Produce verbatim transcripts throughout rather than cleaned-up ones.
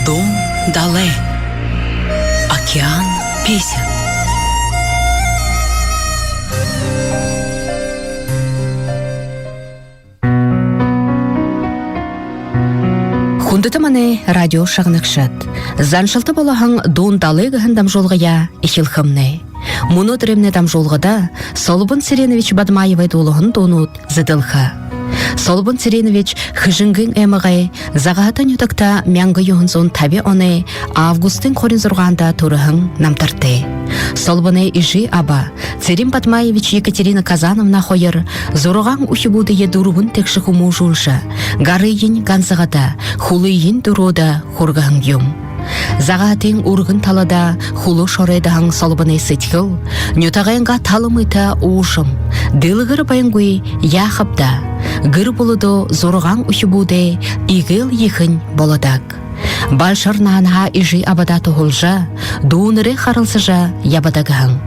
Дуун далай. Океан песен. Хүндэтэ манай радио шагнагшад, заншалта болоһон «Дуун далай» гэһэн дамжуулгаяа эхилхэмнай. Мүнөөдэрэймнай дамжуулгада Солбон Цыренович Бадмаевай дуулаһан дуунууд зэдэлхэ. Солбон Цыренович Хэжэнгын аймагай Загаһата нютагта мянга юһэн зуун табин оной августын хорин зургаанда түрэһэн намтартай. Солбоной эжы аба Цырен Бадмаевич, Екатерина Казановна хоёр зургаан үхибүүдые дүрбэн тэгшэ хүмүүжүүлжэ, гарыень ганзагада, хүлыень дүрөөдэ хүргэһэн юм. Загаһатын үргэн талада хүлөө шоройдоһон Солбоной сэдьхэл нютагайнгаа тала мэтэ уужам, дэлгэр байнгүй яахаб даа. Гэр бүлэдөө зургаан үхибүүдэй эгээл ехэнь болодог. Балшар наһанһаа эжы абадаа туһалжа, дүүнэрээ харалсажа ябадаг һэн.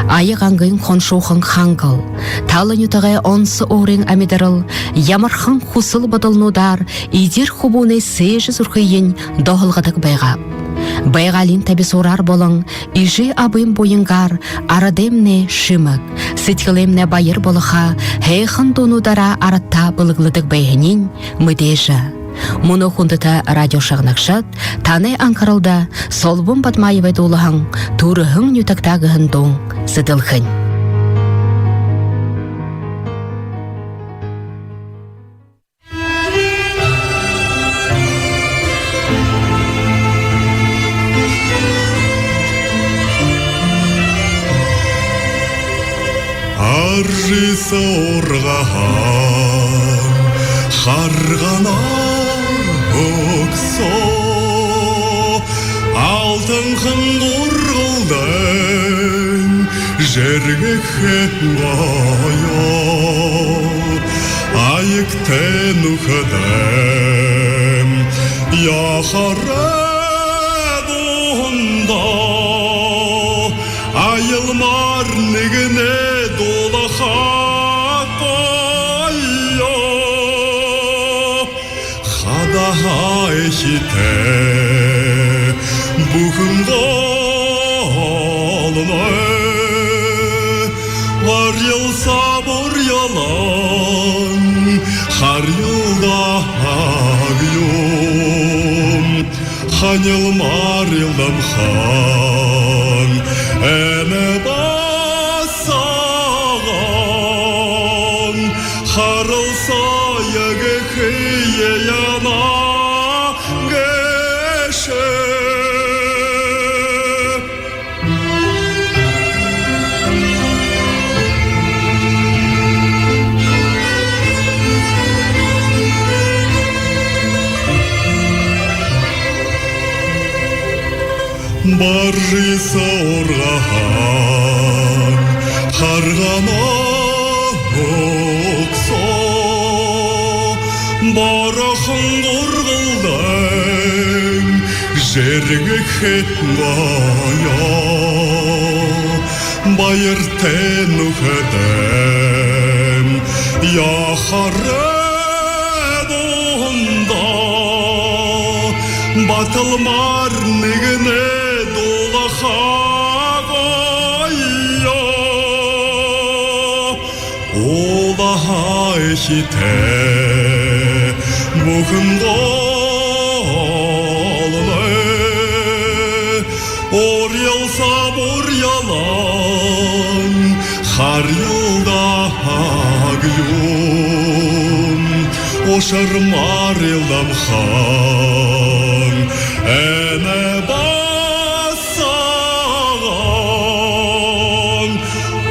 Ая гангын хоншуухан хангал, тала нютагай онсо өөрын амидарал ямархан хүсэл бодолнуудаар эдир хүбүүнэй сээжэ зүрхыень доһолгодог байгааб. Байгаалиин табисуураар болон эжы абын буянгаар арадаймнай шэмэг, сэдьхэлэймнай баяр болохо һайхан дуунуудаараа арадтаа бэлэглэдэг байһаниинь мэдээжэ. Мүнөө, хүндэтэ радио шагнагшад, танай анхаралда Солбон Бадмаевай дуулаһан «Түрэһэн нютагтаа» гэһэн дуун зэдэлхэнь. Аржы суургаһан харгана үгсөө, алтанхан гургалдайн жэргэхэ гоё. Аягтай нүхэдэйм яхаар дундаа аялмаар нэгэнэй дуулаха гоё. Хадаһаа эхитэй бүхэн голнай, барилсаа бурьялан харилдааг юм. Ханилмаар илдамхан энэ басаган, харалсаа ехэ яана гээшэ. Баржы суургаһан харгана үгсөө, борохон гургалдайн жэргэхэ гоё. Баяртай нүхэдэйм яхаар дундаа баталмаар нэгэнэй дуулаха гоё. Уулаһаа эхитэй бүхэн голнай, урьялсаа бурьялан харилдааг юм. Ушармаар илдамхан энэ басаган,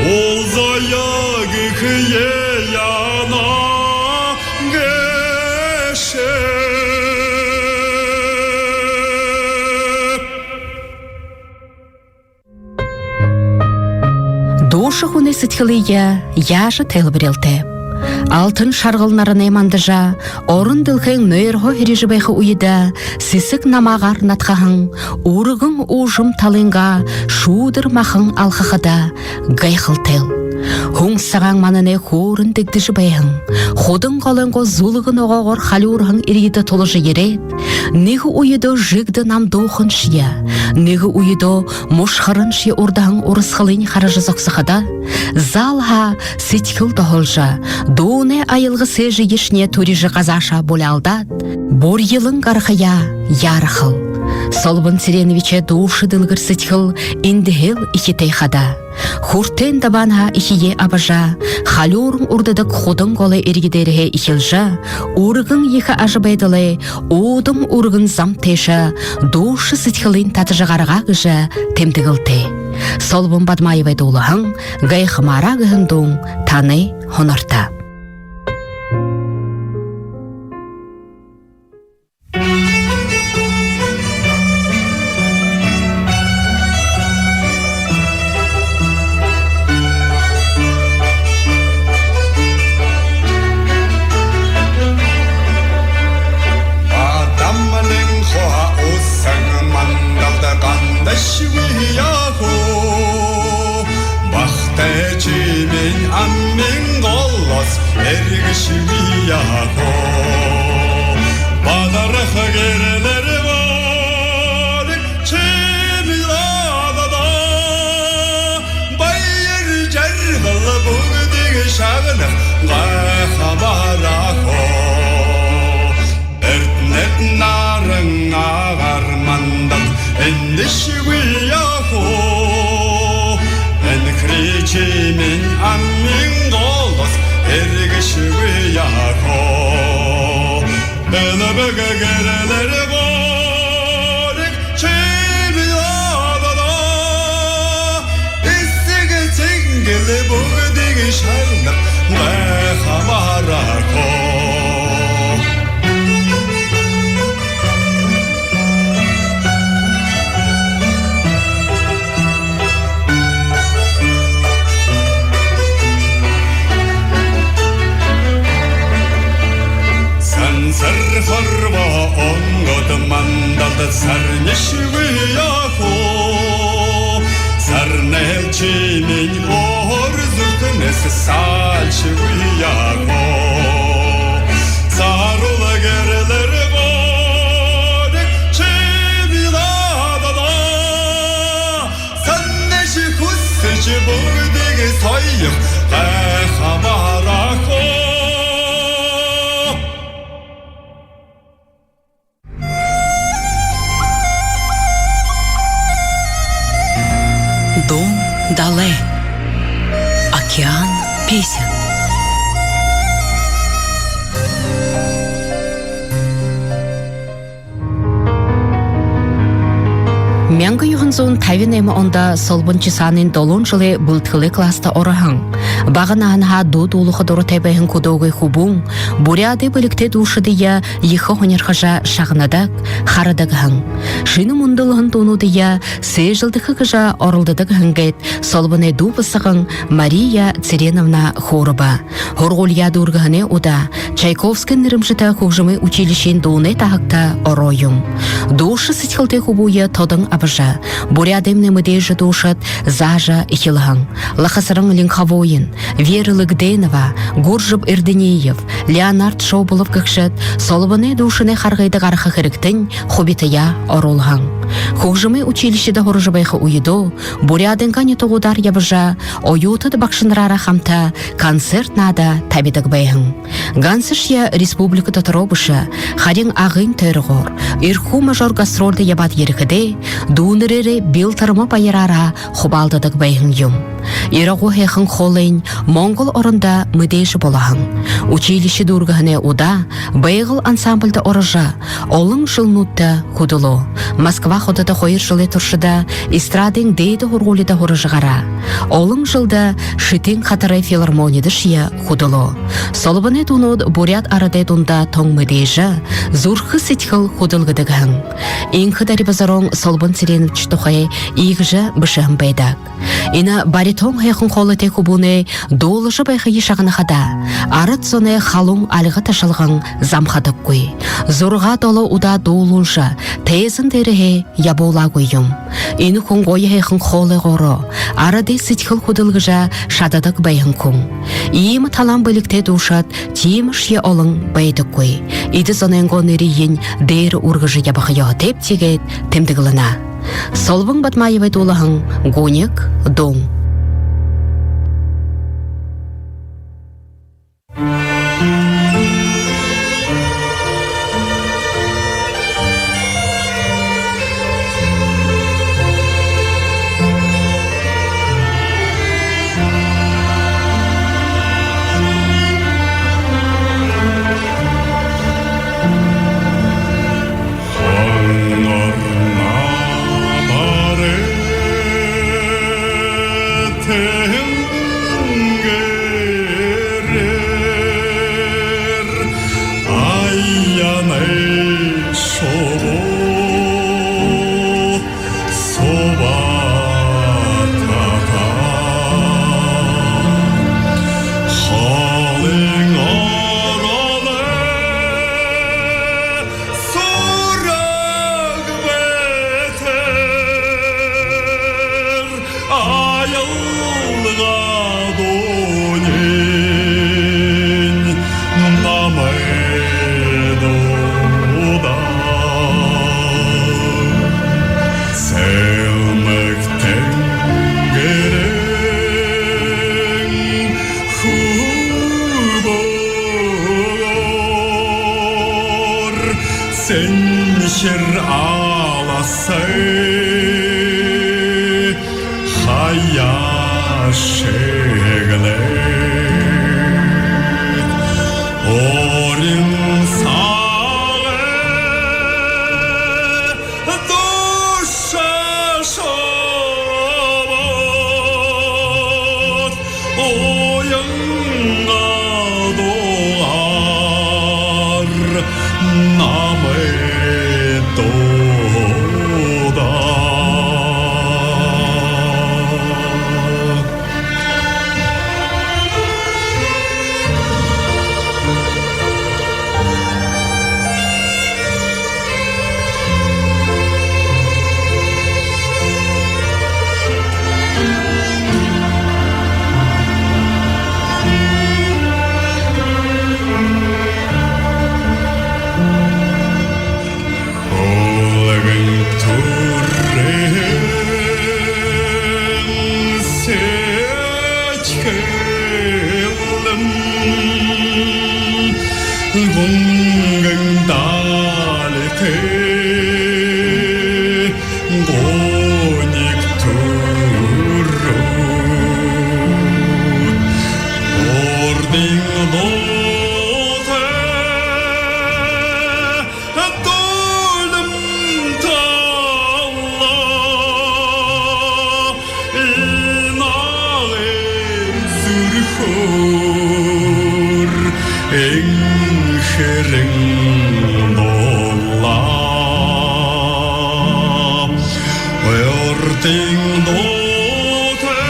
уулзая гэхэеэ яана гээшэ. Дууша хүнэй сэдьхэлые яажа тайлбарилтайб? Алтан шаргал наранай мандажа, орон дэлхэйн нойрһоо һэрижэ байха үедэ сэсэг намаагаар надхаһан үргэн уужам талынгаа шүүдэр махан алхахада гайхалтайл. Һүн сагаан мананай хөөрэн дэгдэжэ байһан, Худан голойнгоо зүлгэ ногоогоор халюурһан эрьедэ тулажа ерээд, нэгэ үедөө жэгдэ намдууханшье, нэгэ үедөө мушхараншье урдаһан урасхалынь хаража зогсоходо, заал һаа сэдьхэл доһолжо, дуунай аялга сээжыешни түрижэ газаашаа буляалдаад, бурьялан гарахаяа яарахал. Солбон Цыреновичай дуушан дэлгэр сэдьхэл эндэһээл эхитэй хада. Хүртээн дабаанһаа эхиеэ абажа, халюуран урдадаг Худан голой эрьедээрэһээ эхилжэ, үргэн ехэ ажабайдалай уудам үргэн зам тээшэ дуушан сэдьхэлынь татажа гаргаа гэжэ тэмдэглэтэй. Солбон Бадмаевай дуулаһан «Гайхамаараа» гэһэн дуун танай һонорто. Адамлин хоо усан мандалда гандашьегүй яахуу. Бахатай шимиин амин голоос эргэшьегүй яахуу. Бадарха гэрэлээр бүриг шимиин ладада. Баяр жаргал бүгэдые шагнахада гайхамаараа хуу. Эрдэнэд наран агаар мандал эндэшьегүй яахуу. Энхри шимиин амин голоос эргэшьегүй яахуу. Элбэг гэрэлээр бүриг шимиин ладада. Эсэгэ тэнгэри бүгэдые шагнахада гайхамаараа хуу. Сансар хорбоо онгод мандалда сарнишьегүй яахуу. Сарнайл шимиин уур зүрхэнһөө саашьегүй яахуу. Саруул гэрэлээр бүриг шимиин ладада. Санашье хүсэшье бүгэдые соёхо гайхамаараа хуу. Дуун далай. Океан песен. Мянга юһэн зуун табин найман ондо Солбон Чисаанын долоон жэлэй бэлэдхэлэй класста ороһон. Бага наһанһаа дуу дуулаха дуратай байһан хүдөөгэй хүбүүн буряадай бэлигтэй дуушадые ехэ һонирхожо шагнадаг, харадаг һэн. Шэнэ мүндэлһэн дуунуудые сээжэлдэхэ гэжэ оролдодог һэн гээд Солбоной дүү басаган Мария Цыреновна хөөрэбэ. Һургуулияа дүүргэһэнэй удаа Чайковскиин нэрэмжэтэ хүгжэмэй училищиин дуунай таһагта ороо юм. Дуушан сэдьхэлтэй хүбүүе тодон абажа, буряадаймнай мэдээжэ дуушад заажа эхилһэн. Лхасаран Линховоин, Вера Лыгденова, Гуржаб Эрдынеев, Леонард Шоболов гэгшэд Солбоной дуушанай харгыда гараха хэрэгтэнь хубитаяа оруулһан. Хүгжэмэй училищида һуража байха үедөө Буряадайнгаа нютагуудаар ябажа, оюутад багшанараараа хамта концерт наада табидаг байһан. Гансашье республика дотороо бэшэ, харин Агын тойрогоор, Эрхүү можоор гастрольдо ябаад ерэхэдээ, дүүнэрээрээ Билтарма баяраараа хубаалдадаг байһан юм. Ирагуу һайхан хоолойнь Монгол орондо мэдээжэ болоһон. Училище дүүргэһэнэй удаа «Байгал» ансамбльда орожо, олон жэлнүүдтэ хүдэлөө. Москва хотодо хоёр жэлэй туршада эстрадын дээдэ һургуулида һуража гараа. Олон жэлдэ Шэтын хатарай филармонидашье хүдэлөө. Солбоной дуунууд буряад арадай дунда тон мэдээжэ, зүрхэ сэдьхэл хүдэлгэдэг һэн. Энхэ дарибазарон Солбон Цыренович тухай иигэжэ бэшэһэн байдаг: энэ баритон һайхан хоолойтой хүбүүнэй дуулажа байхые шагнахада, арад зоной халуун халуун альга ташалган замхадаггүй. Зургаа-долоо удаа дуулуулжа, тайзан дээрэһээ ябуулаагүй юм. Энэ хүн гоё һайхан хоолойгоороо, арадай сэдьхэл хүдэлгэжэ шададаг байһан хүн. Иимэ талаан бэлигтэй дуушад тиимэшье олон байдаггүй. Эдэ зонойнгоо нэрыень дээрэ үргэжэ ябаха ёһотойбди гээд тэмдэглэнэ. Солбон Бадмаевай дуулаһан «Гуниг» дуун. Сураг байтар аялга дууниинь намайе дуудаа. Сэлмэг тэнгэриин хүбүүгээр сэнхир алаасай хаяа шэглээд, өөрын сагай душаа шобоод, уян адуугаар намайе дуудаа. Хүлгэн түрын сэдьхэлэм гүнгэн далитай гуниг түрөөд, урдын дуутай дуулимталаа, энэ агын зүрхөөр энхэрэн дуулаа. Урдын дуутай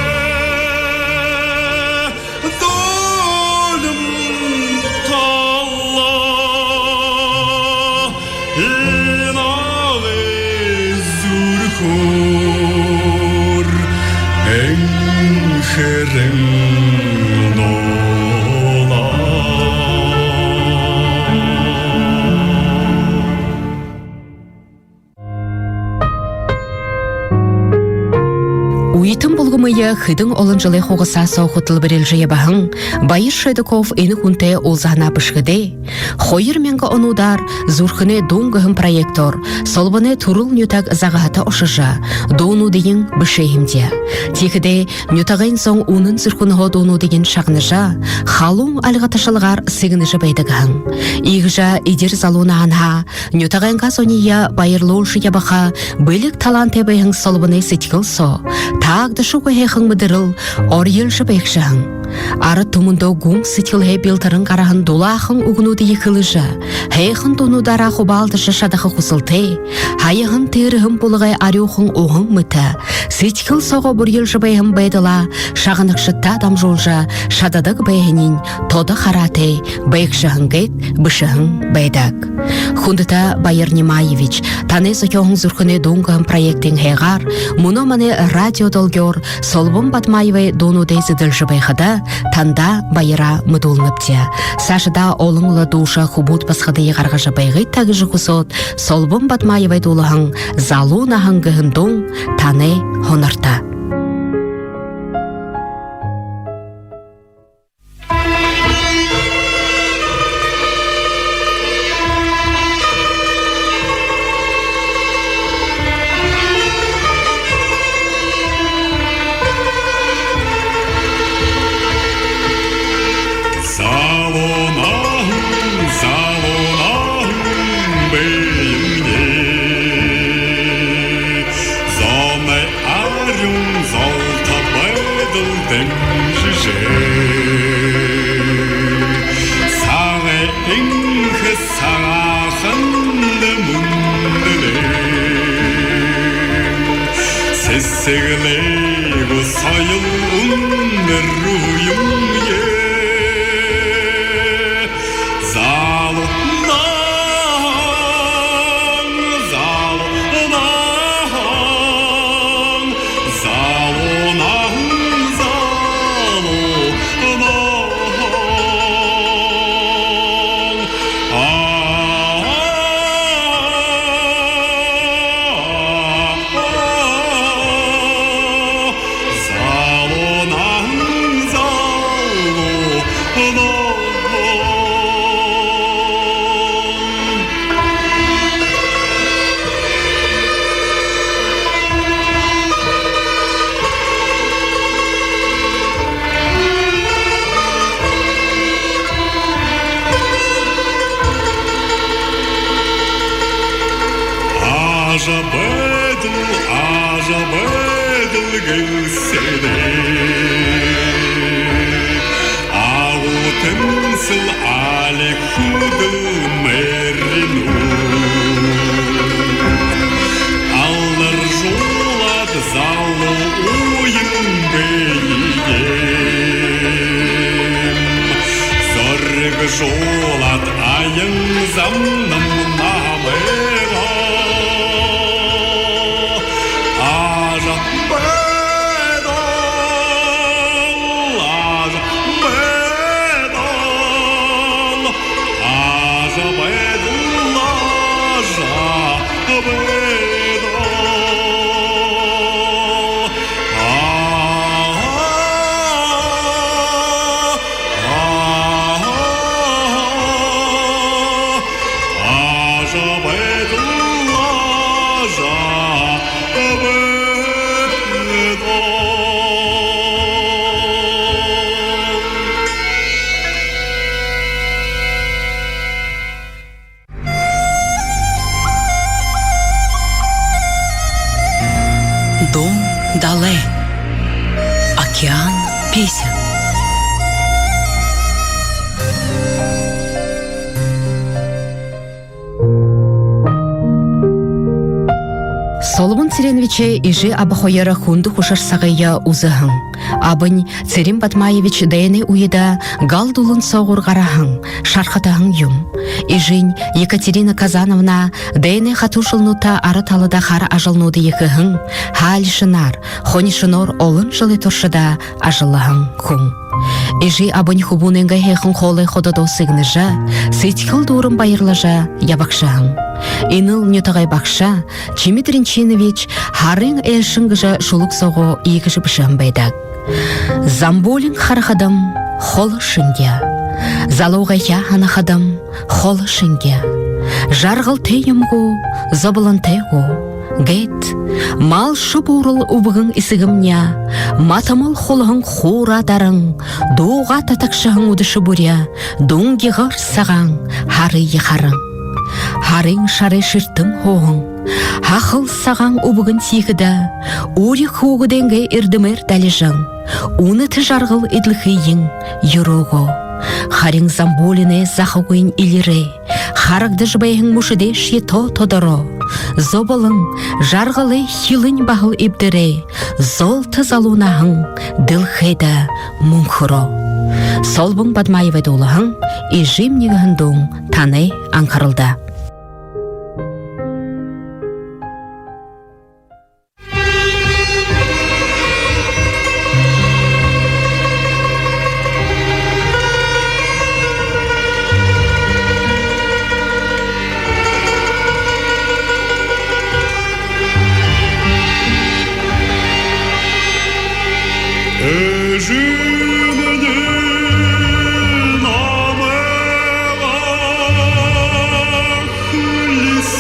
дуулимталаа, энэ агын зүрхөөр энхэрэн дуулаа. Үетэн бүлгэмые хэдэн олон жэлэй хугасаа соо хүтэлбэрилжэ ябаһан Баир Шойдаков энэ хүнтэй уулзаһанаа бэшэхэдээ, хоёр мянга онуудаар «Зүрхэнэй дуун» гэһэн проектоор Солбоной түрэл нютаг Загаһата ошожо, дуунуудыень бэшээ һэмди. Тиихэдээ нютагайнь зон үнэн зүрхэнһөө дуунуудыень шагнажа, халуун альга ташалгаар сэгнэжэ байдаг һэн. Иигэжэ эдир залуу наһанһаа нютагайнгаа зониие баярлуулжа ябаха бэлиг талаантай байһан Солбоной сэдьхэл соо таагдашагүй һайхан мэдэрэл орьёлжо байгша һэн. Арад түмэндөө гүн сэдьхэлһээ билтаран гараһан дулаахан үгэнүүдые хэлэжэ, һайхан дуунуудаараа хубаалдажа шадаха хүсэлтэй, һаяхан тээрэһэн булагай арюухан уһан мэтэ сэдьхэл соогоо бурьялжа байһан байдалаа шагнагшадтаа дамжуулжа шададаг байһаниинь тодо хараатай байгша һэн гээд бэшэһэн байдаг. Хүндэтэ Баяр Нимаевич, танай зохёоһон «Зүрхэнэй дуун» гэһэн проектын һайгаар мүнөө манай радио долгёор Солбон Бадмаевай дуунуудые зэдэлжэ байхада танда баяраа мэдүүлнэбди. Саашадаа олон лэ дуушан хүбүүд басагадые гаргажа байгыт даа гэжэ хүсөөд, Солбон Бадмаевай дуулаһан «Залуу наһан» гэһэн дуун танай һонорто. Залуу наһан, залуу наһан бэемни зоной арюун золтой байдал дэмжэжэ, сагай энхэ сагааханда мүндэлэн, сэсэглээ гү соёл үнэр руу юм ээ. Залуу наһан, залуу наһан, залуу наһан, залуу наһан. А, а, а, а. Залуу наһан, залуу наһан. Ажабайдал, ажабайдал гэлсэдэ, агуу тэмсэл али хүдэл мэринүүд, алдаржуулаад залуу үеын бэеэ зоригжуулаад аян замнам намайгаа. Ажабайдал, ажабайдал, ажабайдал, ажабайдал. А, а, а, а, ажабайдал, ажабайдал. Дун далай. Океан песен. Солбон Цыреновичай эжы аба хоёр хүндэ хүшэр сагые үзэһэн. Абань Цырен Бадмаевич дайнай үедэ гал дүлэн соогуур гараһан, шархатаһан юм. Эжынь Екатерина Казановна дайнай хатуушалнуудта ара талада хара ажалнуудые хэһэн, һаалишанаар, хонишоноор олон жэлэй туршада ажаллаһан хүн. Эжы абань хүбүүнэйнгээ һайхан хоолой хододоо сэгнэжэ, сэдьхэл дүүрэн баярлажа ябагша һэн. Энэл нютагай багша Чимит Ринчинович «Һарын айлшан» гэжэ шүлэг соогоо иигэжэ бэшэһэн байдаг: «Замбуулин харахадам холо шэнги, залуугайхяа һанахадам холо шэнги. Жаргалтай юм гү, зоболонтой гү?» гээд, малша буурал үбгэн эсэгэмни матамал хулһан хуураа даран, дуугаа татагшаһан үдэшэ бүри дүнгигэр сагаан һарые харан. Һарын шарай шэртэн һууһан, Һахал сагаан үбгэн тиихэдэ үри хүүгэдэйнгээ эрдэмээр далижан, үнэтэ жаргал эдлэхыень юрөөгөө. Харин замбуулинай захагүйнь элирээ, харагдажа байһан мүшэдэйшье тоо тодороо. Зоболон жаргалай хилэнь баһал эбдэрээ, золто залуу наһан дэлхэйдэ мүнхэрөө. Солбон Бадмаевай дуулаһан «Эжымни» гэһэн дуун танай анхаралда. Эжымни намайгаа хүлисөөрэй,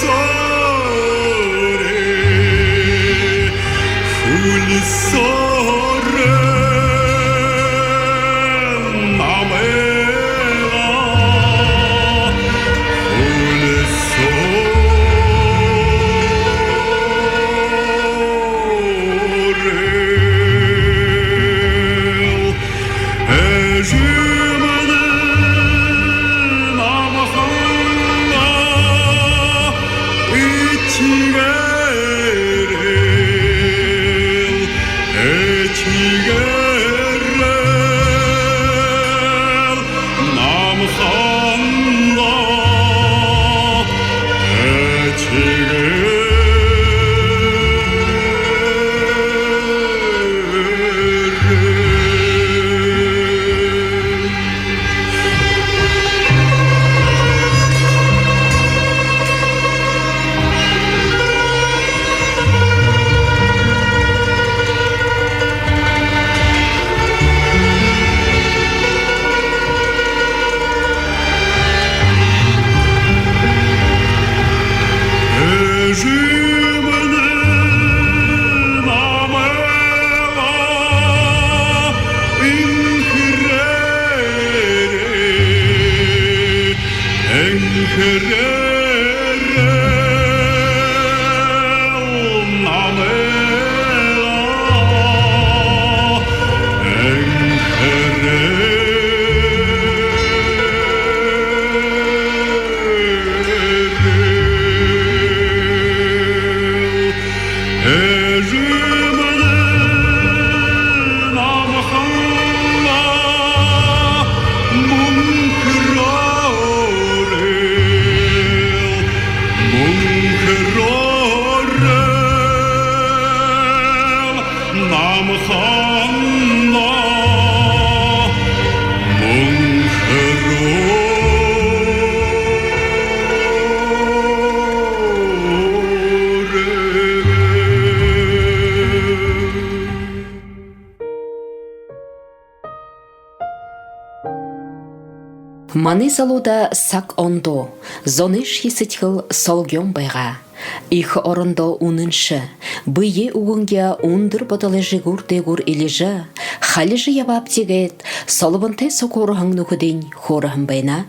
хүлисөөрэй намайгаа, хүлисөөрэй. Эжымни намайгаа этигээрээл, этигээрээл намайгаа этигээрээл. Эжымни намайгаа энхэрээрээ, энхэрээрээл намайгаа, энхэрээрээл. Эжымни намайгаа мүнхэрөөрээл, мүнхэрөөрээл намайгаа, мүнхэрөөрээл. Манай залууда саг ондоо, зонойшье сэдьхэл солгёон байгаа. Эхэ орондоо үнэншэ, бэеэ үгэнги үндэр бодолой жэгүүр дээгүүр элижэ, халижа ябаабди гээд, Солбонтой суг һураһан нүхэдынь хөөрэһэн байна.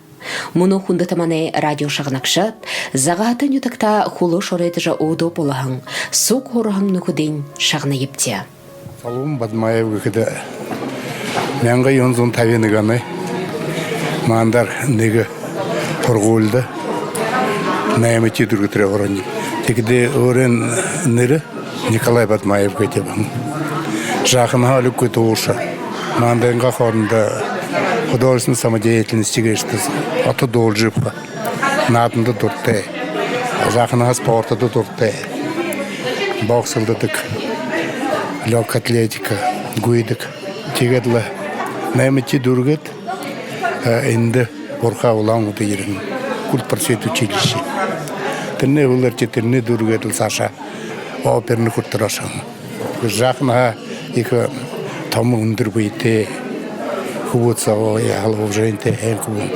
Мүнөө, хүндэтэ манай радио шагнагшад, Загаһата нютагта хүлөө шоройдожо өөдөө болоһон суг һураһан нүхэдынь шагнаябди. Солбон Бадмаев гэхэдэ, мянга юһэн зуун табин нэгэн оной маанадаар нэгэ һургуулида наймадахи дүүргэтэрээ һурааб. Тиихэдээ өөрын нэрэ Николай Бадмаев гээд ябаһан. Жааханһаа олиггүй туушар. Маанадайнгаа хоорондо художественная самодеятельность гээшэдэ ото дуулжа ябаха. Нааданда дуратай. Жааханһаа спортдо дуратай. Боксолдодог, лёгкая атлетика гүйдэг. Тиигээд лэ наймадахи дүүргээд, э, эндэ Бурхаа Улаан-Үдэ ерэһэн, культпросвет училище. Тэрэнэй һүүлээр тэрэнээ дүүргээд лэ саашаа оперно хүрэтэр ошоһон. Жааханһаа ехэ томо үндэр бэетэй хүбүүд соо, яһала уважениетэй һайн хүбүүн.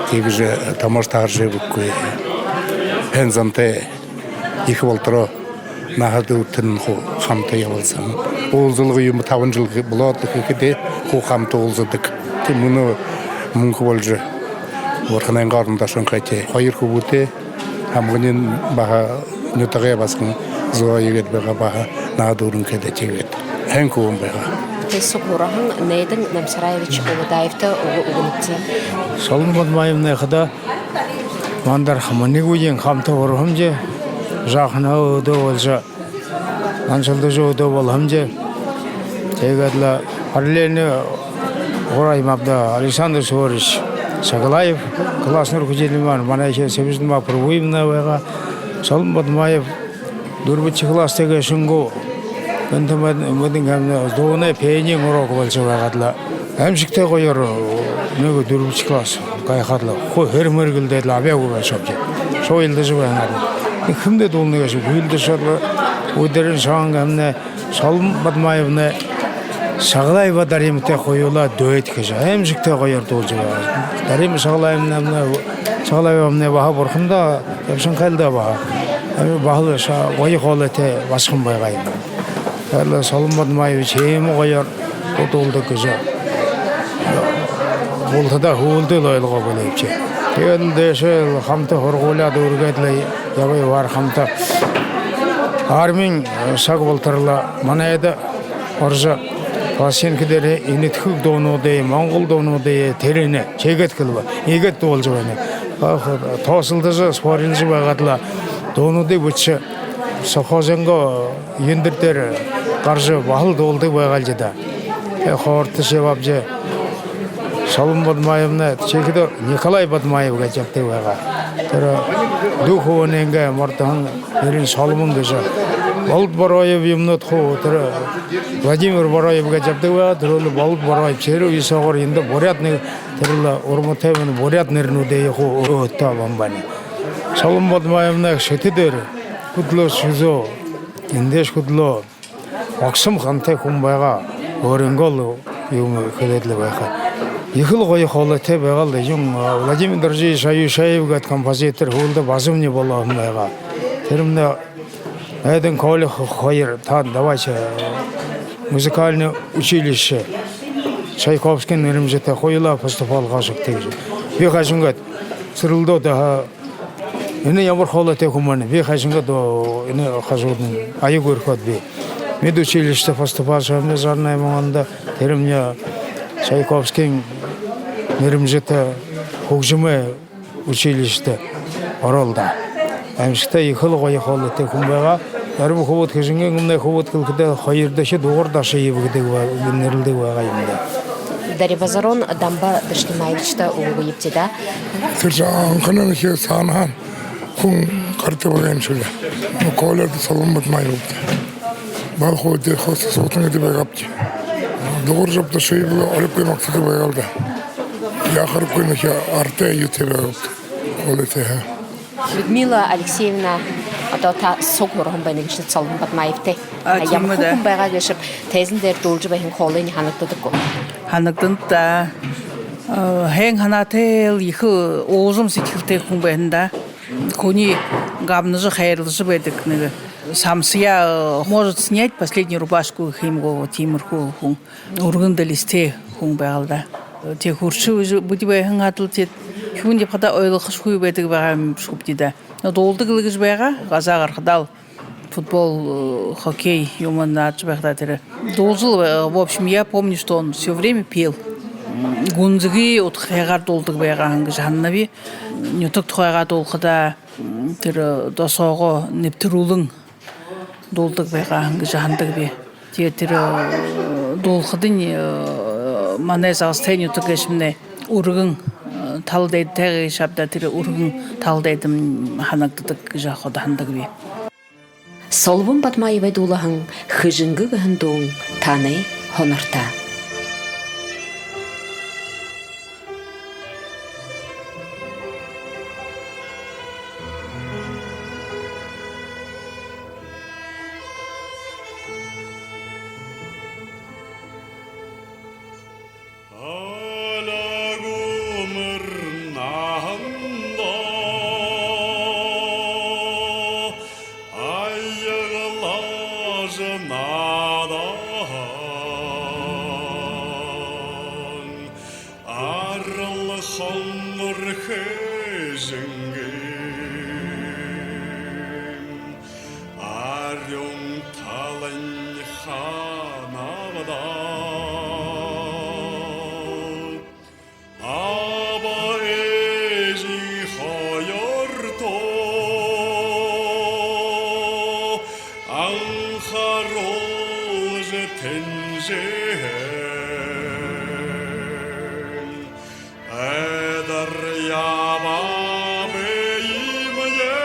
Тиигэжэ томоош таһаржа ябадаггүй. Һайн зантай, ехэ болотороо наһа дүүртэнь хуу хамта ябалсаһан. Уулзалга юумэ табан жэл болоод хэхэдээ хуу хамта уулзадаг. Тиимэ мүнөө мүнхэ болжо, Бурханайнгаа орондо ошоһон хойто. Хоёр хүбүүтэй, һамганиинь баһа Нютагай басаган зон иигээд байгаа баһа, наад дүүрэн хадаа тиигээд һайн хүбүүн байгаа. Тээ суг һураһан Найдан Намсараевич Уладаевта үгэ үгэнэбди. Солбон Бадмаевнай хадаа мандаа хамаг нэгэ үеын хамта һураһамди, жаахан үдэр болжо, наншалдажа үдэр болоһомди. Тиигээд лэ параллельно һураа юм ааб даа, Александр Суворович Саглаев, классный руководитель манай, манайхи Сэбэжэдма Пурбуевна байгаа. Солбон Бадмаев дүрбэдэхи класс тиигэһэн гү, энтэ мэн-, мэдэн гэмнэ, дуунай, пениин урок болжо байгаад лэ, аймшагтай гоёор нэгэ дүрбэдэхи класс гайхаад лэ, хуу һэрмэргэлдээд лэ, абяагүй байшабди. Шуу уйлдажа байгаад лэ, хэмдээ дуулна гээшэб, уйлдажа лэ, үдэрэй шагаан гэмнэ, Солбон Бадмаевнай Саглаева Дариматай хоюулаа дуэт хэжэ, аймшагтай гоёор дуулжа байгаа. Дарима Саглаевнамнай, Саглаевамнай баһа бурхан даа, ябашаһан хэл даа баһа. Ами баһал ша-, гоё хоолойтой басаган байгаа юм. Тиигээд лэ Солбон Бадмаевич иимэ гоёор дуу дуулдаг гэжэ бултадаа һүүлдэл ойлгоо бэлэйбши. Тиигээд лэ дээшээ хамта һургуулияа дүүргээд лэ ябаа, ябаар хамта армиин саг болотор лэ манайда орожо, пластинка дээрэ энэдхэг дуунуудые, монгол дуунуудые тэрэнээ шиигээд хэлэбэ, иигээд дуулжа байна. Тоосолдожо, спорилжо байгаад лэ дуунуудые бэшэжэ, совхозойнгоо юундэр дээрэ гаража, баһал дуулдаг байгаал даа. Тээ хоортошье ябабди, Солбон Бадмаевнай, тиихэдэ Николай Бадмаев гэжэ ябадаг байгаа. Тэрэ дүү хүбүүнэйнгээ мордоһон нэрэнь Солбон гэжэ. Болот Бороев юумэнүүд хуу, тэрэ Владимир Бороев гэжэ ябадаг байгаа. Тэрэл Болот Бороев, тэрэ үе соогуур эндэ буряад нэгэ, тэрэл урматай байна, буряад нэрэнүүдые хуу өөһэдтөө абаһан байна. Солбон Бадмаевнай Шэтэ дээрэ хүдэлөө, СИЗО, эндээшье хүдэлөө. Огсом хантай хүн байгаа, өөрынгөөл юумэ хэлээд лэ байха. Ехэл гоё хоолойтой байгаал даа. Юун, а, Владимир Доржиевич Аюшеев гээд композитор һүүлдэ басаганмни болоһон байгаа. Тэрэмнай Найдан, Коля х-, хоёр, та давай, э, музыкальное училище Чайковскиин нэрэмжэтэ, хоюулаа поступалга шэгты гэжэ. Би хайшан гээд, сэрэлдөөд, аха, энэ ямар хоолойтой хүн байна, би хайшан гээд, о, энэ хажуудань аягүй орхёод би. Медучилищеда поступаашаб, жаран найман ондо, тэрэмни Чайковскиин нэрэмжэтэ хүгжэмэй училищеда ороо л даа. Аймшагтай, ехэл гоё хоолойтой хүн байгаа. Зарим хүбүүд, Хэжэнгын үмнай хүбүүд хэлэхэдэ, хоёрдохи Дугар Дашиев гэдэг ба-, нэрлэдэг байгаа юм даа. Дарибазарон Дамба Дашкинаевичта үгэ үгөөбди даа. Тэрэ жаахан анханаа саанаһаа хүн гарадаг байгаа юм шуу даа. Ну, Коля Солбон Бадмаев. Баһал хуу дээрэ хуу суута байдаг байгаабди. Дугар Дашиев лэ оройгүй магтадаг байгаал даа. Яахаргүй, нэгэ аратай, юутэй байгаабди. Хоолойтой, ха. Людмила Алексеевна, одоо та суг һураһан байна гээшэт Солбон Бадмаевтай. А, тиимэ даа. Ямар хүн байгаа гээшэб, тайзан дээрэ дуулажа байһан хоолойнь һанагдадаг гү? Һанагдана даа. Э, һайн һанаатай л, ехэ уужам сэдьхэлтэй хүн байна даа. Хүниие гамнажа, хайрлажа байдаг, нэгэ самсаяа, э, может снять последнюю рубашку гэхэ юм гү, тиимэрхүү хүн. Үргэн дэлисэтэй хүн байгаал даа. Тээ хүршэ бэшэ, бидэ байһан хадаа тээ хүн ябахадаа ойлгохошьегүй байдаг байгаа юм шуу бди даа. Но дуулдаг лэ гэжэ байгаа, газаа гарахадаа л футбол, э, хоккей юумэ наадажа байхадаа тэрэ дуулажал, э, в общем, я помню, что он всё время пел. М, гүнзэгы удхыгаар дуулдаг байгаа һэн гэжэ һананаб. Нютаг тухайгаа дуулахадаа, м, тэрэ досоогоо нэбтэрүүлэн дуулдаг байгаа һэн гэжэ һанадагби. Тиигээд тэрэ, э, дуулахадань, э, манай Загастай нютаг гээшэмнай үргэн, э, тала дайдатай гээшэ ааб даа, тэрэ үргэн тала дайдамнай һанагдадаг гэжэ ходо һанадагби. Солбон Бадмаевай дуулаһан «Хэжэнгэ» гэһэн дуун танай һонорто. Аяглажа наадахадань, арал хонгор Хэжэнгын Тэнжээһэн эдир ябаа бэе юм даа.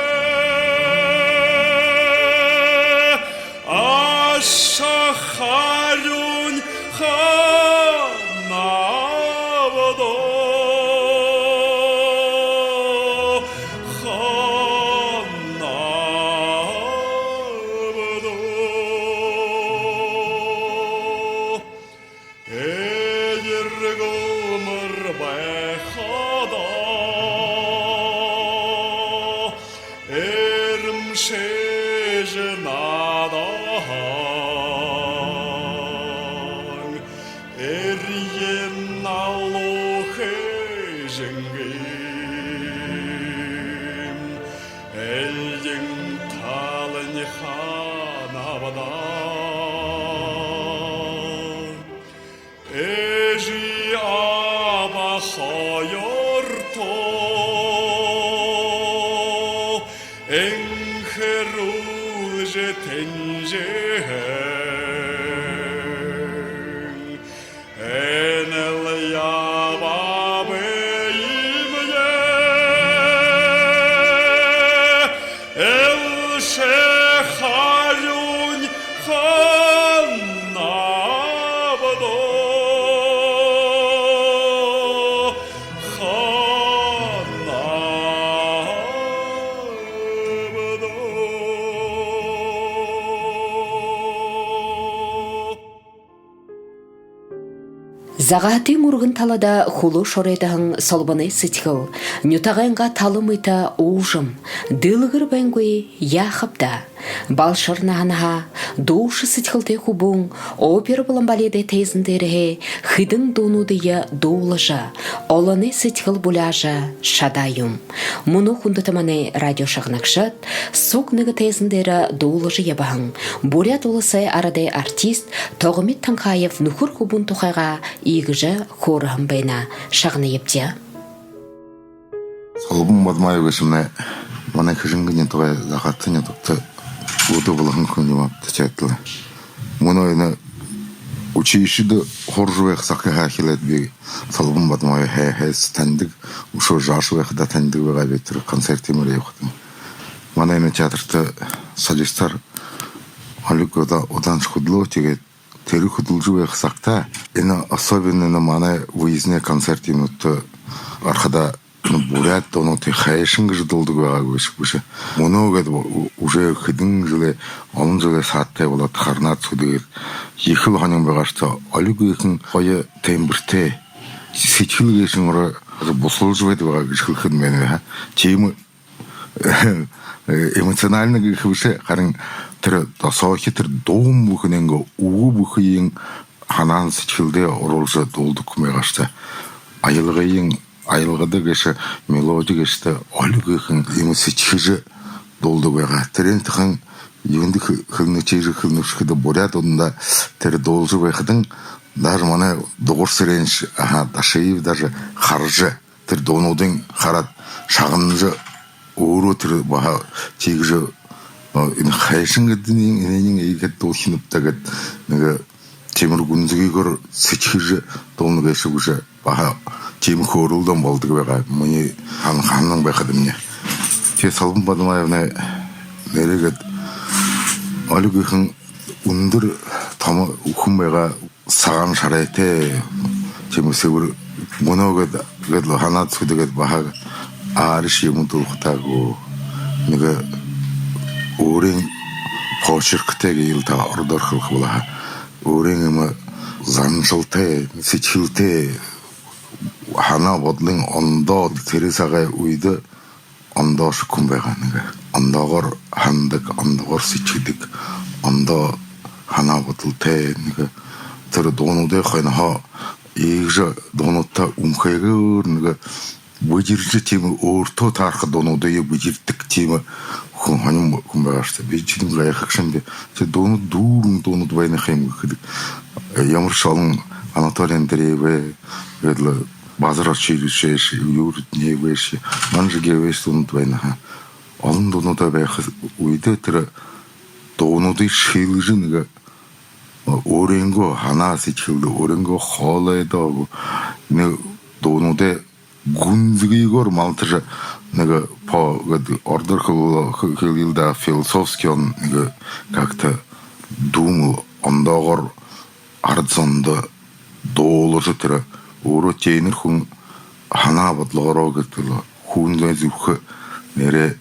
Аша харюунь хаанаб даа? Хаанаб даа? Эдир гүмэр байхада эрмэшэжэ наадаа һэн. Эрьен налуу хэжэнгэйм, эльгэн талань хаанаб даа? Эжы аба хоёртоо энхэрүүлжэ тэнжээһэн. Энэл ябаа бэе юм даа. Элшэ харюунь хаанаб даа? Хаанаб даа? Загаһатын үргэн талада хүлөө шоройдоһон Солбоной сэдьхэл нютагайнгаа тала мэтэ уужам, дэлгэр байнгүй яахаб даа. Балшар наһанһаа дуушан сэдьхэлтэй хүбүүн опера болон баледэй тайзан дээрэһээ хэдэн дуунуудые дуулажа, олоной сэдьхэл буляажа шадаа юм. Мүнөө, хүндэтэ манай радио шагнагшад, суг нэгэ тайзан дээрэ дуулажа ябаһан Буряад Уласай арадай артист Тогмит Танхаев нүхэр хүбүүн тухайгаа иигэжэ хөөрэһэн байна. Шагнаябди. Солбон Бадмаев гээшэмнай манай Хэжэнгын нютагай Загаһатын нютагта үдэ болоһон хүн юм ааб даа, тиигээд лэ. Мүнөө энэ училищида һуража байха сагһаа эхилээд би Солбон Бадмаевые һай-, һайса танидаг, үшөө жааша байхадаа танидаг байгааб, тэрэ концертнуудта ябахадань. Манай энэ театрта солистаар олиг удаа, удааншье хүдэлөө, тиигээд тэрэ хүдэлжэ байха сагта энэ особенно энэ манай выездной концертнуудта орходоо, ну, буряад дуунуудые хайшан гэжэ дуулдаг байгаа гээшэ гү, бэшэ. Мүнөө гээд у-, уже хэдэн жэлэй, олон жэлэй саадтай болоод, харнаад, һүдэгээд, ехэл һонин байгаа һэн. Олиг ехэ гоё тембртэй, сэдьхэл гээшэнь ороо бусалжа байдаг байгаа гэжэ хэлэхэ юм байна, ха. Тиимэ эмоциональна гэхэ бэшэ, харин тэрэ досоохи тэрэ дуун бүхэнэйнгээ, үгэ бүхыень һанаан сэдьхэлдээ оруулжа дуулдаг хүн байгаа һэн. Аялгыень, аялгада гээшэ, мелоди гээшэдэ олиг ехэ иимэ сэдьхэжэ дуулдаг байгаа. Тэрээн тухай юундэ хэ-, хэлэнэ, тиижэ хэлэнэбши гэхэдэ, буряад дуунда тэрэ дуулжа байхадань, даже манай Дугар Сэрэншье, аха, Дашиев даже хаража, тэрэ дуунуудыень хараад, шагнажа, өөрөө тэрэ баһа тиигэжэ, э, энэ хайшан гээд, энээниинь иигээд дуулахинаб даа гээд, нэгэ тиимэр гүнзэгыгөөр сэдьхэжэ дуулана гээшэ гү, баһа тиимэ хөөрэлдөөн болодог байгаа. Минии һан-, һанан байхадамни. Тиигээд Солбон Бадмаевнай нээрээ гээд олиг ехэ үндэр томо хүн байгаа, сагаан шарайтай, тиимэ сэбэр. Мүнөө гээд, гээд лэ һанаад һүдэгээд, баһа ааришье юумэ дуулахадаа гү, нэгэ өөрын почерктэй гээл даа, ородоор хэлэхэ болоо һаа. Өөрын иимэ заншалтай, сэдьхэлтэй, һанаа бодолынь ондоо, тэрэ сагай үедэ ондоошог хүн байгаа нэгэ. Ондоогоор һанадаг, ондоогоор сэдьхэдэг, ондоо һанаа бодолтой нэгэ. Тэрэ дуунуудые хойноһоо иигэжэ дуунуудта үмхэгөөр нэгэ бэдэржэ, тиимэ өөртөө таарха дуунуудые бэдэрдэг тиимэ хүн, һонин хүн байгаа һэн. Би шэдэн гайхагшан би. Тэрэ дуунууд дүүрэн дуунууд байна ха юм гэхэдэ. Ямаршье олон Анатолий Андреевэй, гээд лэ Базар Очировичшье, Юрий Днеевшье, Манжигеевшье дуунууд байна ха. Олон дуунуудаа байха үедэ тэрэ дуунуудые шэлэжэ нэгэ өөрынгөө һанаа сэдьхэлдэ, өөрынгөө хоолойдоо, нэгэ дуунуудай гүнзэгыгөөр малтажа, нэгэ по-, гээд ородоор хэл-, хэ-, хэлэел даа, философски он нэгэ как-то думал, ондоогоор арад зондо дуулажа, тэрэ өөрөө тенэр хүн һанаа бодолоороо гэртэлөө, хүнэй зүрхэ нээрээ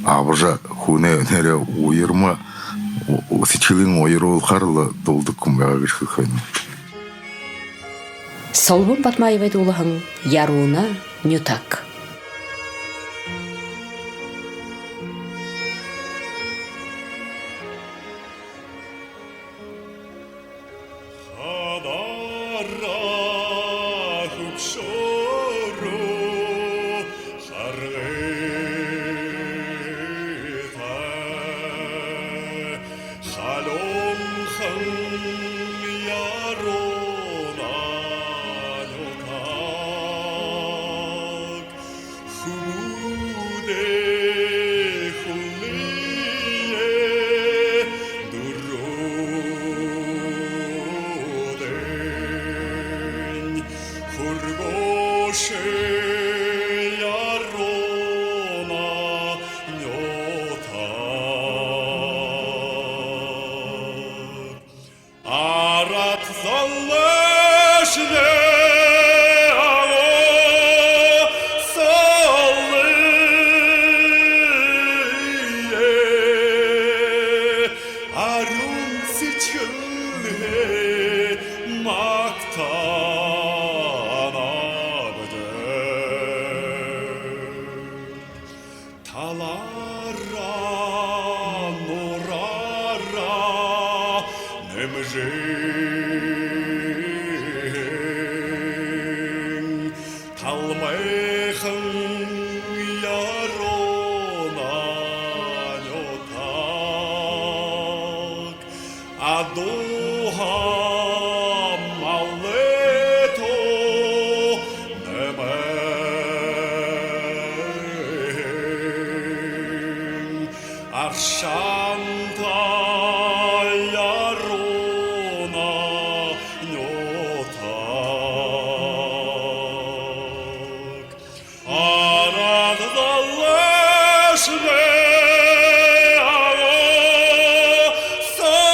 абажа, хүнэй нээрээ уярма, у-, у-, сэдьхэлынь уяруулхаар лэ дуулдаг хүн байгаа гэжэ хэлэхэ байнаб. Солбон Бадмаевай дуулаһан «Яруунаа нютаг». Хадаараа хүбшөөрөө харгытай халуунхан Яруунаа нютаг. Хүбүүдэй хүлые дүрөөдэнь хүргөөшэ Яруунаа нютаг. Арад золойшни агуу солые арюун сэдьхэлһээ магтанабди. Талаараа, нуураараа нэмжын талмайхан Яруунаа нютаг. Адууһаа малайто нэмэн аршаантай Яруунаа нютаг. Арад золойшни агуу солые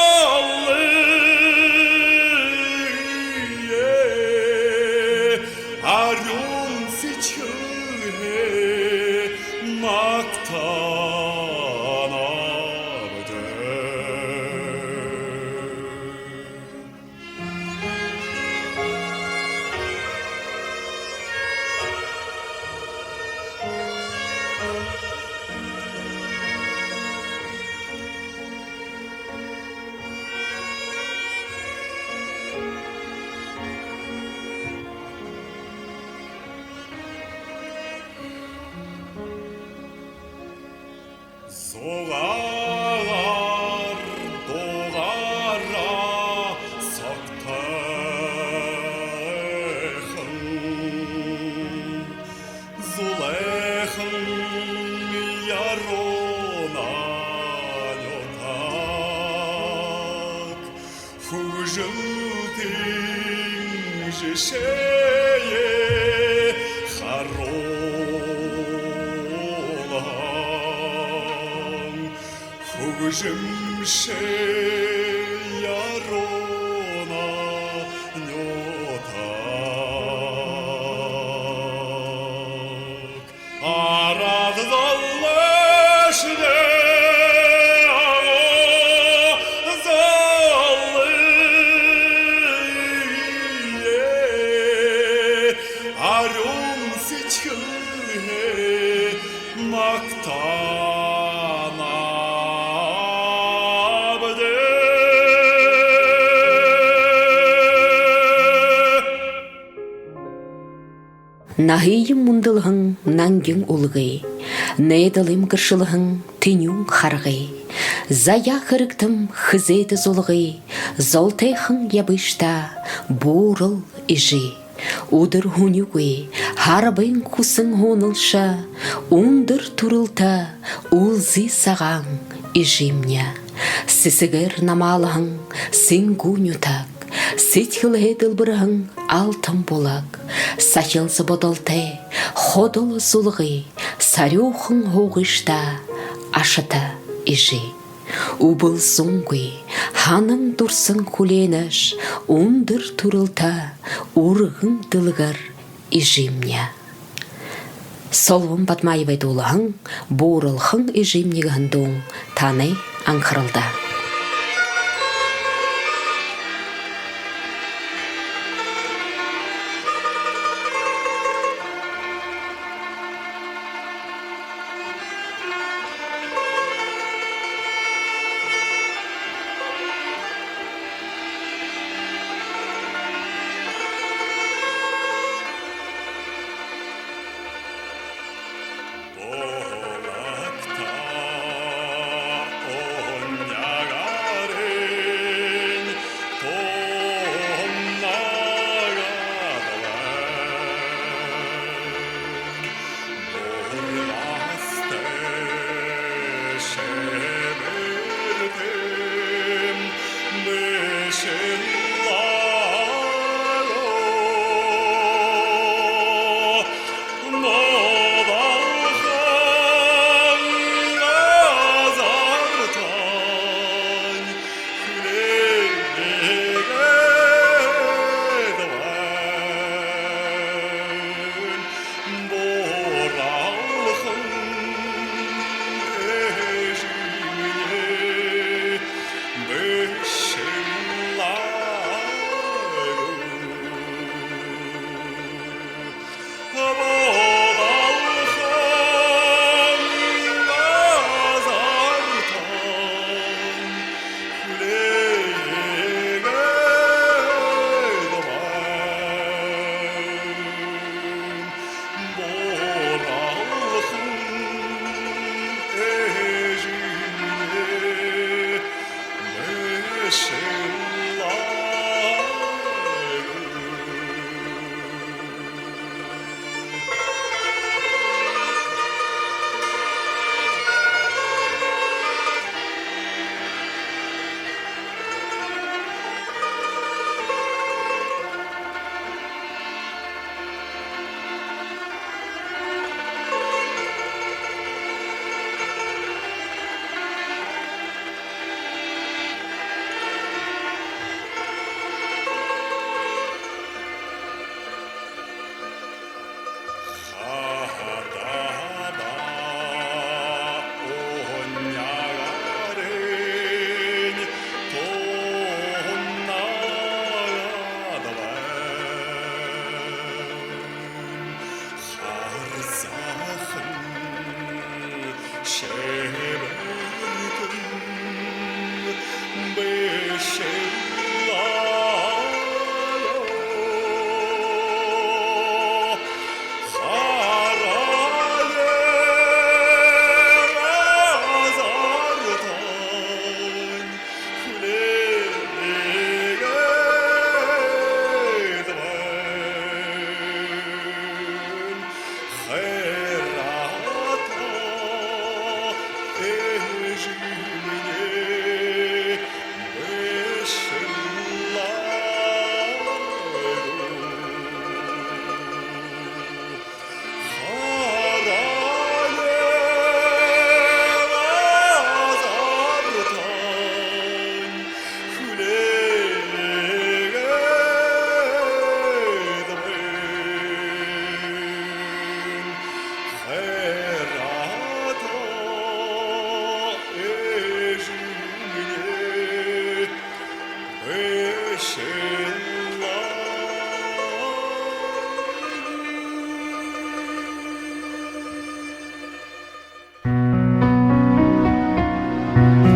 арюун сэдьхэлһээ магтанабди. Зугаагаар дуугаараа согтойхон, зулайхан Яруунаа нютаг. Хүгжэлтын жэшээ харуулһан хүгжэмшэ Яруунаа нютаг. Арад золойшни агуу солые арюун сэдьхэлһээ магтанабди. Наһыем мүндэлһэн нангин үлгы, найдалыем гэршэлһэн тэнюун харгы, заяа хэрэгтэм хэзээдэ зулгы, золтойхон ябыштаа буурал эжы. Үдэр һүнигүй харбын хүсэн һууналша, үндэр түрэлтэ үлзы сагаан эжымни. Сэсэгээр намаалһан сэнгүү нютаг, сэдьхэлһээ дэлбэрһэн алтан булаг, сахилза бодолтой ходол зулгы, сарюухан һуугыш даа, ашата эжы. Үбэл зунгүй, һанан дурсан хүлеэнэш, үндэр түрэлтэ, үргэн дэлгэр эжымни. Солбон Бадмаевай дуулаһан «Бууралхан эжымни» гэһэн дуун танай анхаралда.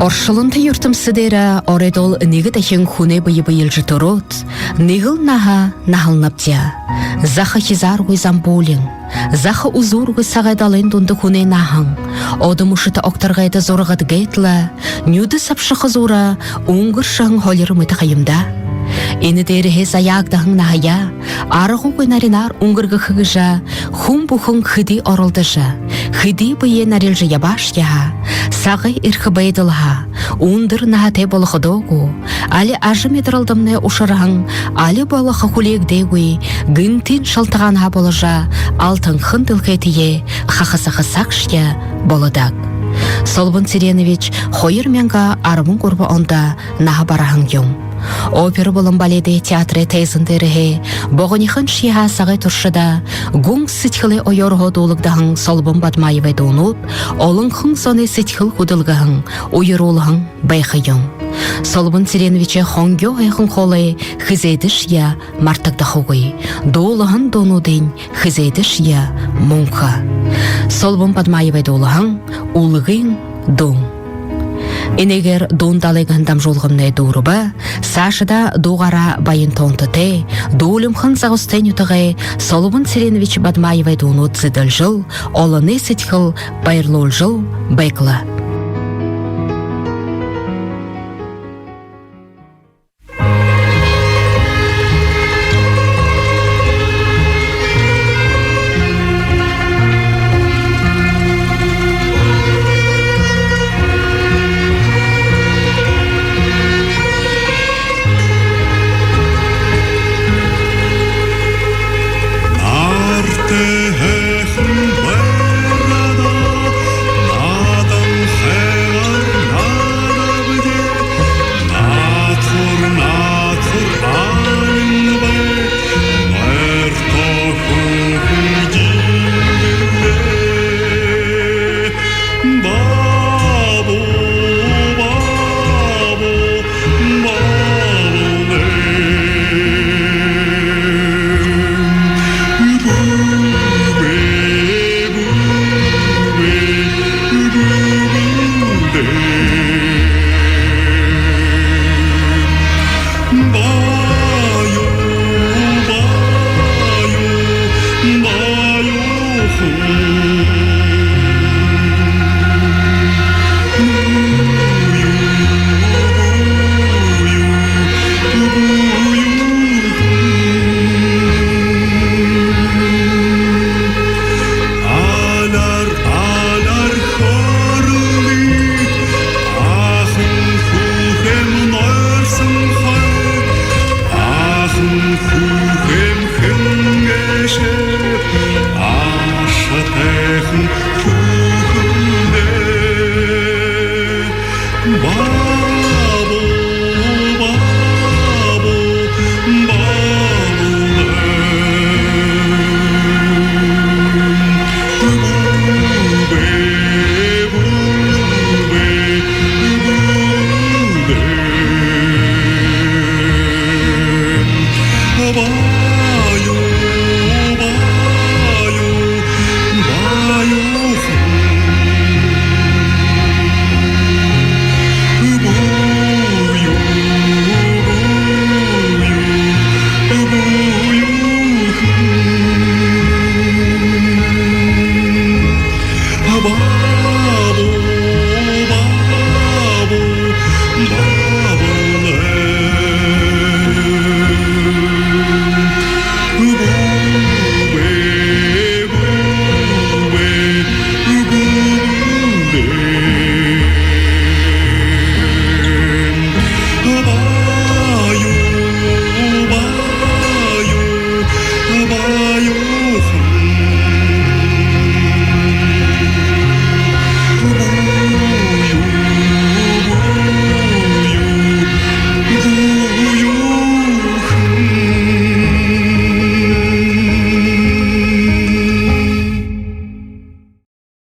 Оршолонто юртэмсэ дээрэ оройдоол нэгэ дахин хүнэй бэе бэелжэ түрөөд, нэгэл наһа наһалнабди. Заха хизааргүй Замбуулин, заха үзүүргүй Сагай далайн дунда хүнэй наһан, одо мүшэтэ огторгойдо зурагад гээд лэ, нюдэ сабшаха зуура үнгэршэһэн һолир мэтэ ха юм даа. Энэ дээрэһээ заяагдаһан наһаяа аргагүй наринаар үнгэргэхэ гэжэ хүн бүхэн хэды оролдожо, хэды бэеэ нарилжа ябаашье һаа, Сагай эрхэ байдалһаа, үндэр наһатай болоходоо гү, али ажамидаралдамнай ушарһан, али болохо хүлеэгдээгүй гэнтын шалтагаанһаа боложо, алтанхан дэлхэйтэеэ хахасаха сагшье болодог. Солбон Цыренович хоёр мянга арбан гурбан ондо наһа бараһан юм. Опера болон баледэй театрай тайзан дээрэһээ богонихоншье сагай туршада гүн сэдьхэлэй оёорһоо дуулагдаһан Солбон Бадмаевай дуунууд олонхон зоной сэдьхэл хүдэлгэһэн, уяруулһан байха юм. Солбон Цыреновичэй хонгёо һайхан хоолой хэзээдэшье мартагдахагүй. Дуулаһан дуунуудынь хэзээдэшье мүнхэ. Солбон Бадмаевай дуулаһан «Үлгын дуун». Энээгээр «Дуун далай» гэһэн дамжуулгамнай дүүрэбэ. Саашадаа дуугаараа баян тоонтотой, дүүлимхэн Загастай нютагай Солбон Цыренович Бадмаевай дуунууд зэдэлжэл, олоной сэдьхэл баярлуулжал байг лэ. Нартай һайхан байрада наадамхайгаар наадабди. Наадхар, наадхар алинбай, нойртоо хүхэ дингэбэ. Бабу, бабу, бабу лэ. Бубэ, бубэ, бубэ лэ. Баю, баю, баю хүн. Бую, бую, бую хүн. Аляар, аляар хөөрэлдыт, ахын хүхэм нойрсонхой. Ахын хүхэм хэн гээшэб, ашатайхан хүхэмди. Бабу, бабу, бабу лэ. Бубэ, бубэ, бубэ лэ. Баю, баю, баю хүн. Бую, бую, бую хүн. Баю,